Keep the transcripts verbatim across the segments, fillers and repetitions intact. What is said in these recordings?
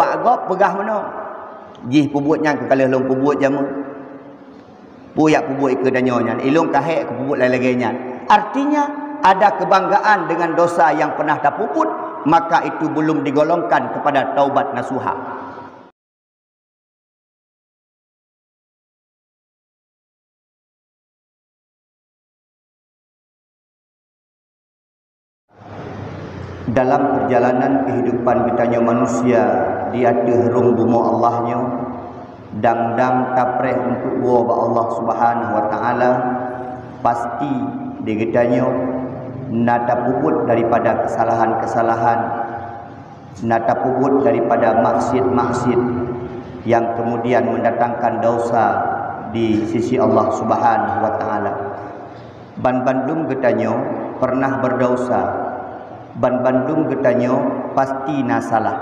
Pak gob peugah meunoe, "Jih peubuet nyan keu ka lheueh lôn peubuet jameun. Peue jak peubuet ikeue tanyoe nyan, ilôn ka hék keu peubuet lagée nyan." Artinya, ada kebanggaan dengan dosa yang pernah tapeubuet, maka itu belum digolongkan kepada taubat nasuha. Dalam perjalanan kehidupan geutanyoe manusia di ateueh rhueng bumoe Allah nyoe, dang-dang tapreh untuk woe bak Allah Subhanahu wa Taala, pasti di geutanyoe na tapeubuet daripada kesalahan-kesalahan, na tapeubuet daripada maksiat-maksiat yang kemudian mendatangkan dosa di sisi Allah Subhanahu wa Taala. Ban bandum geutanyoe pernah berdosa, ban bandum geutanyoe pasti na salah.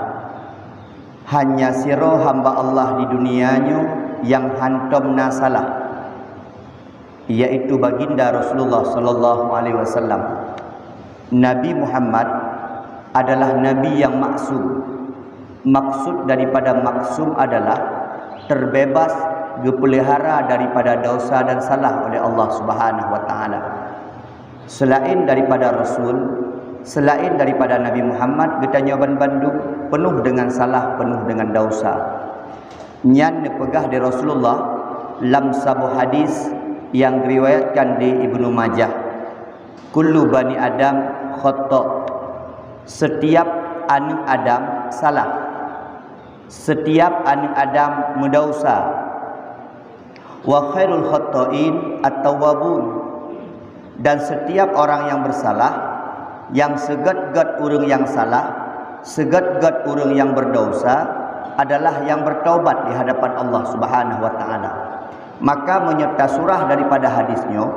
Hanya sidroe hamba Allah di dunia nyoe nyang hantom na salah, yaitu Baginda Rasulullah sallallahu alaihi wasallam. Nabi Muhammad adalah nabi yang maksum. Maksud daripada maksum adalah terbebas, geupeulihara daripada dosa dan salah oleh Allah Subhanahu wa Taala. Selain daripada Rasul, selain daripada Nabi Muhammad, geutanyoe ban bandum penuh dengan salah, penuh dengan dosa. Nyan neupeugah di Rasulullah lam saboh hadis nyang geriwayatkan di Ibnu Majah, "Kullu bani Adam khata." Setiap aneuk Adam salah. Setiap aneuk Adam meudausa. "Wa khairul khata'in at-tawwabun." Dan setiap orang yang bersalah, yang seugét-gét ureuëng yang salah, seugét-gét ureuëng yang berdosa adalah yang bertaubat di hadapan Allah Subhanahu wa Taala. Maka meunyoe tasurah daripada hadis nyoe,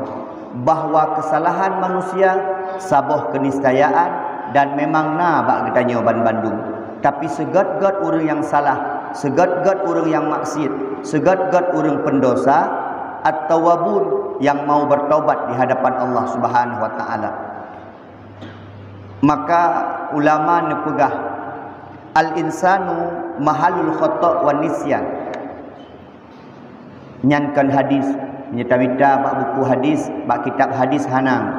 bahwa kesalahan manusia saboh keniscayaan dan memang na bak geutanyoe ban bandum. Tapi seugét-gét ureuëng nyang salah, seugét-gét ureuëng nyang maksiat, seugét-gét ureuëng peundosa, at-tawwabun, nyang mau bertaubat di hadapan Allah Subhanahu wa Taala. Maka ulama neupeugah, "Al-insanu mahalul khata' wan nisyan." Nyan kon hadis, nyata-nyata bak buku hadis, bak kitab hadis hana.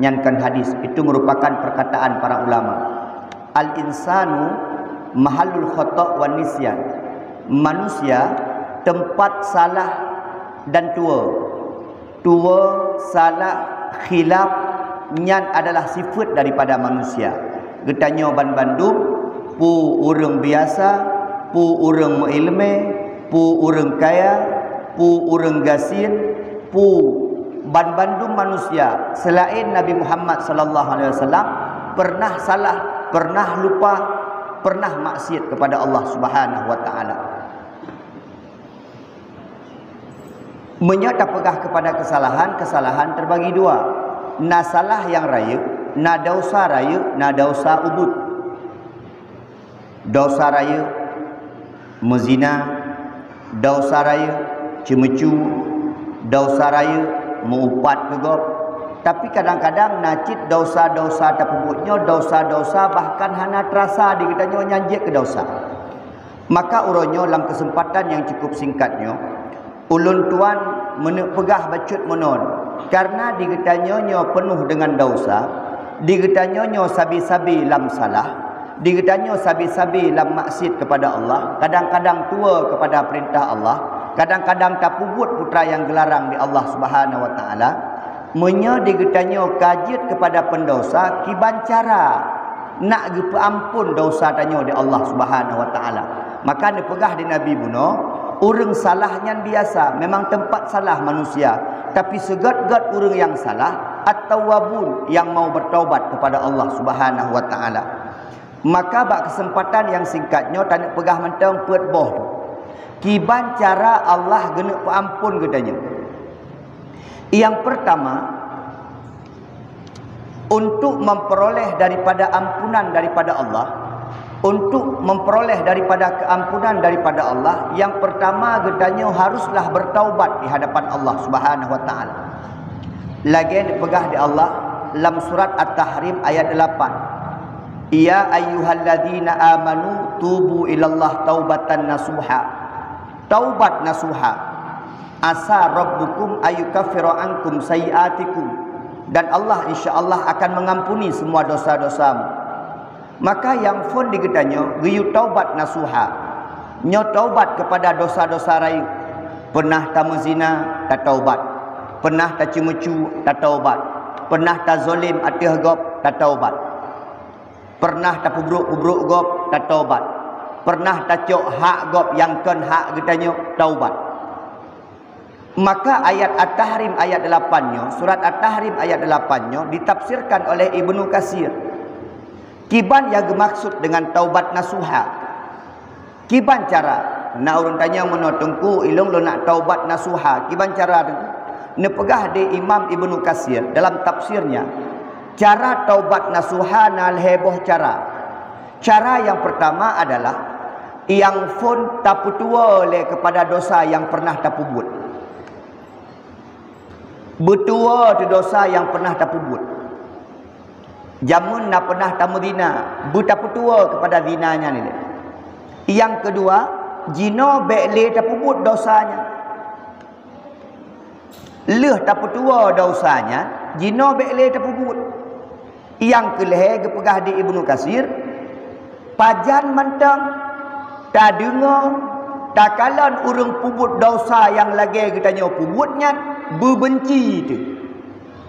Nyan kon hadis, itu merupakan perkataan para ulama. "Al-insanu mahalul khata' wan nisyan." Manusia tempat salah dan tuwo. Tuwo, salah, khilaf, nyan adalah sifat daripada manusia. Geutanyoe ban bandum, peue ureuëng biasa, peue ureuëng meuileumé, peue ureuëng kaya, peue ureuëng gasien, peue ban bandum manusia selain Nabi Muhammad sallallahu alaihi wasallam pernah salah, pernah lupa, pernah maksiat kepada Allah Subhanahu wa Taala. Meunyoe tapeugah kepada kesalahan, kesalahan terbagi dua. Na salah nyang rayeuk, na dosa rayeuk, na dosa ubit. Dosa rayeuk, meuzina, dosa rayeuk, ceumeucue, dosa rayeuk, meu-upat keu gob. Tapi kadang-kadang na cit dosa-dosa tapeubuet nyoe, dosa-dosa bahkan hana teurasa di geutanyoe nyan jeuet keu dosa. Maka uroe nyoe lam keuseumpatan nyang cukup singkat nyoe, ulôn tuan meuneuk peugah bacut meunan, kareuna di geutanyoe nyoe peunoh deungon desya, di geutanyoe nyoe sabe-sabe lam salah, di geutanyoe sabe-sabe lam maksiet keupada Allah, kadang-kadang tuwoe keupada peurintah Allah, kadang-kadang tapeubuet peue nyang geularang di Allah Subhanahu wa Taala. Meunyoe di geutanyoe ka jeuet keupada peundosa, kiban cara nak geupeuamphon dosa tanyoe di Allah Subhanahu wa Taala. Maka neupeugah di Nabi bunoe, ureuëng salah nyan biasa, memang teumpat salah manusia, tapi seugét-gét ureuëng nyang salah, at-tawwabun, nyang mau beutaubat keupada Allah Subhanahu wa Taala. Maka bak keuseumpatan nyang singkat nyoe taneuk peugah mantong peuet boh. Kiban cara Allah geuneuk peuamphon geutanyoe. Nyang peurtama, untuk memperoleh daripada ampunan daripada Allah, untuk memperoleh daripada keampunan daripada Allah, nyang peurtama geutanyoe haruslah beutaubat di hadapan Allah Subhanahu wa Taala. Lagée neupeugah di Allah lam surat At-Tahrim ayat delapan, "Ya ayyuhalladzina amanu Tubu ilallah taubatan nasuha. Taubat nasuha. Asa rabbukum ayyukaffira ankum sayyi'atikum. Dan Allah, insya Allah, akan mengampuni semua dosa-dosamu. Maka nyang phon di geutanyoe geuyue taubat nasuha. Nyoe taubat kepada dosa-dosa rayeuk. Pernah tameuzina, tataubat. Pernah taceumeucue, tataubat. Pernah tazolim ateueh gob, tataubat. Pernah tapeubrok-peubrok gob, tataubat. Pernah tacok hak gob nyang kon hak geutanyoe, taubat. Maka ayat At-Tahrim ayat delapan nyoe, surat At-Tahrim ayat delapan nyoe ditafsirkan oleh Ibnu Katsir. Kiban nyang geumaksud dengan taubat nasuha? Kiban cara? Na ureuëng tanyong meunoe, "Teungku, ilong lôn nak taubat nasuha, kiban cara, Teungku?" Neupeugah di Imam Ibnu Katsir dalam tafsirnya, cara taubat nasuha na lhée boh cara. Cara nyang pertama adalah nyang phon tapeutuwoe lé kepada dosa nyang pernah tapeubuet. Beutuwoe teuh dosa nyang pernah tapeubuet. Jameun na pernah tameuzina, beutapeutuwoe kepada zina nyan ilée. Nyang keudua, jinoe bék lé tapeubuet dosa nyan. Lheueh tapeutuwoe dosa nyan, jinoe bék lé tapeubuet. Nyang keulhée geupeugah di Ibnu Katsir, pajan mantong tadeungoe, takalon ureuëng peubuet dosa nyang lagée geutanyoe peubuet nyan, beubenci teuh.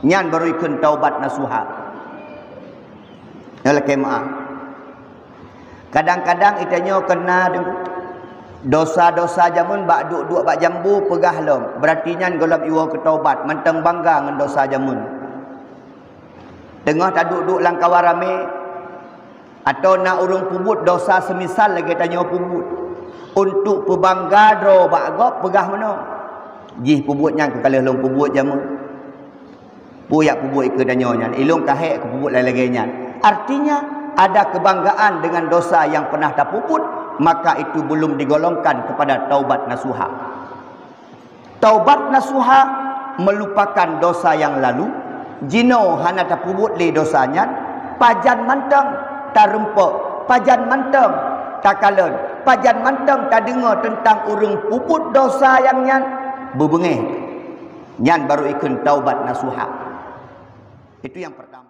Nyan baru ikheun taubat nasuha. Nyang lakée meuáh. Kadang-kadang geutanyoe keuna deungon dosa-dosa jameun bak duek-duek bak jambu peugah lom, beurati nyan gohlom iwoe keu taubat, mantong bangga ngon dosa jameun. Teungoh taduek-duek lam kawan ramé, atau na ureuëng peubuet dosa seumisal lagée tanyoe peubuet, untuk peubangga droe bak gob peugah meunoe, "Jih peubuet nyan keu ka lheueh lôn peubuet jameun. Peue jak peubuet ikeue tanyoe nyan, ilong ka hék keu peubuet lagée nyan." Artinya, ada kebanggaan dengan dosa yang pernah tapeubuet, maka itu belum digolongkan kepada taubat nasuha. Taubat nasuha melupakan dosa yang lalu, jinoe hana tapeubuet lé dosa nyan, pajan mantong tarumpok, pajan mantong takalon, pajan mantong tadeungoe teuntang ureuëng peubuet dosa nyang nyan, beubeungéh. Nyan baru ikheun taubat nasuha. Itu yang pertama.